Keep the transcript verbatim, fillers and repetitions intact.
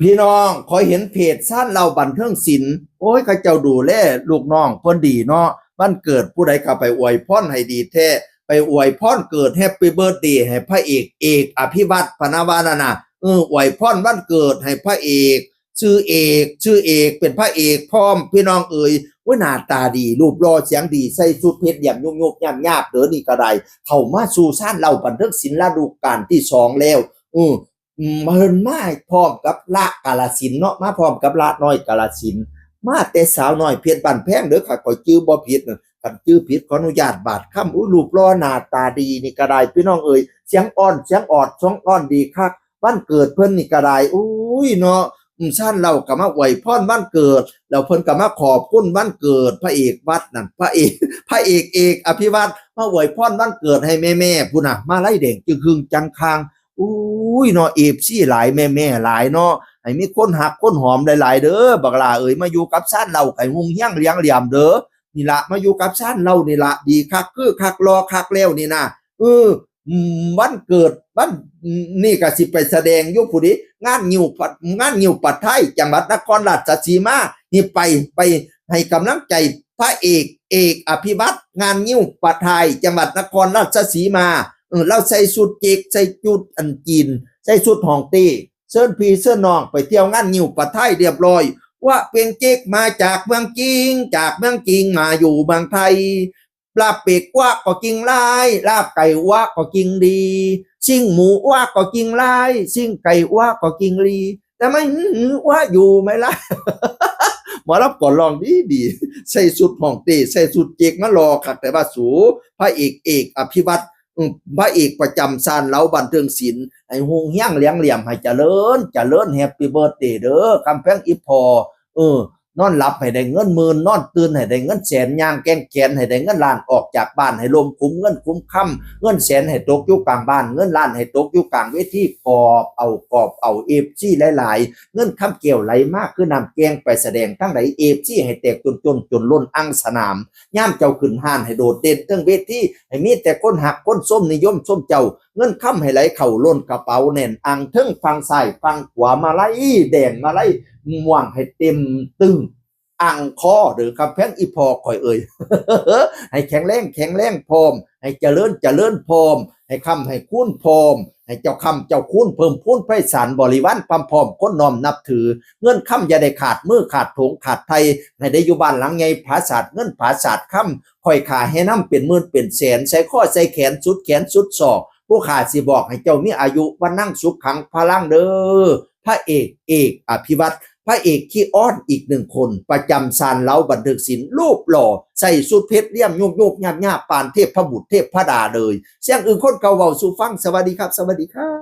พี่น้อง ข้อยเห็นเพจชานเหล้าบันเทิงศิลป์ โอ้ย เขาเจ้าดูแลลูกน้องเพิ่นดีเนาะ วันเกิดผู้ใดก็ไปอวยพรให้ดีแท้ ไปอวยพรเกิด แฮปปี้เบิร์ธเดย์ ให้พระเอก เอกอภิวัฒน์ พะนะว่านั่นน่ะ เออ อวยพรวันเกิดให้พระเอก ชื่อเอก ชื่อเอก เป็นพระเอกพร้อม พี่น้องเอ๋ย โอ้ย หน้าตาดี รูปหล่อ เสียงดี ใส่ชุดเพชรเหลี่ยมยุบๆ ยาบๆ เด้อ นี่ก็ได้ เข้ามาสู่ชานเหล้าบันเทิงศิลป์ฤดูกาลที่สองแล้ว เออ อืม เพิ่นมาพร้อมกับละกาฬสินธุ์เนาะ มาพร้อมกับละน้อยกาฬสินธุ์ มาแต่สาวน้อยเพชรบ้านแพงเด้อ ค่ะ ข้อยจื่อบ่ผิดน่ะ คันจื่อผิดขออนุญาตบาดคำ อู้ รูปหล่อหน้าตาดีนี่ก็ได้ พี่น้องเอ๋ย เสียงอ่อน เสียงออด เสียงอ่อนดีคัก วันเกิดเพิ่นนี่ก็ได้ อุ้ยเนาะ อืม ชานเหล้าก็มาอวยพรวันเกิด แล้วเพิ่นก็มาขอบคุณวันเกิดพระเอกวัดนั่น พระเอก พระเอก เอกอภิวัฒน์ มาอวยพรวันเกิดให้แม่ๆ พุ้นน่ะ มาลัยแดงจึงครึ่งจังคาง อุ้ยเนาะ เอฟซี หลาย แม่ๆ หลายเนาะ ให้มีคนฮักคนหอมหลายๆ เด้อ บักหล่าเอ๋ย มาอยู่กับชานเหล้าไก่ฮุงเฮี้ยงเลี้ยงเหลี่ยมเด้อ นี่ละ มาอยู่กับชานเหล้านี่ละ ดีคักคือคัก หล่อคักแล้วนี่นะ เออ อืม วันเกิด วัน อืม นี่ก็สิไปแสดงอยู่พุ้นเด้ งานงิ้วปัด งานงิ้วปัดไทย จังหวัดนครราชสีมา นี่ไป ไปให้กำลังใจพระเอก เอกอภิวัฒน์ งานงิ้วปัดไทย จังหวัดนครราชสีมา เออ ลาวใส่ชุดเจ๊ก ใส่ชุดอันจีน ใส่ชุดฮ่องเต้ เชิญพี่เชิญน้องไปเที่ยวงานงิ้วปัดไทยเรียบร้อย ว่าเป็นเจ๊กมาจากเมืองจีน จากเมืองจีนมาอยู่เมืองไทย ลาบเป็ดอัวก็กินหลาย ลาบไก่อัวก็กินดี ซิ่งหมูอัวก็กินหลาย ซิ่งไก่อัวก็กินดี แต่ไม่หืออัวอยู่ไหมล่ะ หมอลำก็ร้องดีดี ใส่ชุดฮ่องเต้ ใส่ชุดเจ๊กมาหล่อคัก แต่ว่าสู พระเอก เอกอภิวัฒน์ อืม พระเอกประจำชานเหล้าบันเทิงศิลป์ ให้ฮุงเฮี้ยงเลี้ยงเหลี่ยม ให้เจริญ เจริญ แฮปปี้เบิร์ธเดย์เด้อ คำแพงอีพ่อ เออ นอนหลับให้ได้เงินหมื่น นอนตื่นให้ได้เงินแสน ย่างแกว่งแขนให้ได้เงินล้าน ออกจากบ้านให้ล่มคุ้มเงินคุ้มคำ เงินแสนให้ตกอยู่กลางบ้าน เงินล้านให้ตกอยู่กลางเวที กอบเอา กอบเอา เอฟซี หลายๆ เงินคำแก้วไหลมาคือน้ำแกง ไปแสดงทางใด เอฟซี ให้แตกจนจน จนล้นอังสนาม ยามเจ้าขึ้นฮ้านให้โดดเด่นเทิงเวที ให้มีแต่คนฮักคนชมนิยมชมเจ้า เงินคำให้ไหลเข้าล้นกระเป๋าแน่นอัง เทิงฝั่งซ้ายฝั่งขวา มาลัยแดงมาลัยม่วงให้เต็มตึงอังคอเด้อ คำแพงอีพ่อข่อยเอ่ย ให้แข็งแรงแข็งแรงพร้อม ให้เจริญเจริญพร้อม ให้คำให้คูณพร้อม ให้เจ้าคำเจ้าคูณเพิ่มพูนไพศาล บริวารพร้อมพร้อมคนน้อมนับถือ เงินคำอย่าได้ขาดมือขาดโถงขาดไท ให้ได้อยู่บ้านหลังใหญ่ผาสาทเงินผาสาทคำ ข้อยข้าให้นำเป็นหมื่นเป็นแสน ใส่คอใส่แขนสุดแขนสุดศอก ผู้ข้าสิบอกให้เจ้ามีอายุวรรณังสุขังพลังเด้อ พระเอกเอกอภิวัฒน์ พระเอกขี้อ้อนอีกหนึ่งคน ประจำชานเหล้าบันเทิงศิลป์ รูปหล่อ ใส่ชุดเพชรเหลี่ยมยุบยุบยาบยาบ ปานเทพบุตรเทพดาเลย เสียงอื่นคนเก่าเว้าสู่ฟัง สวัสดีครับ สวัสดีครับ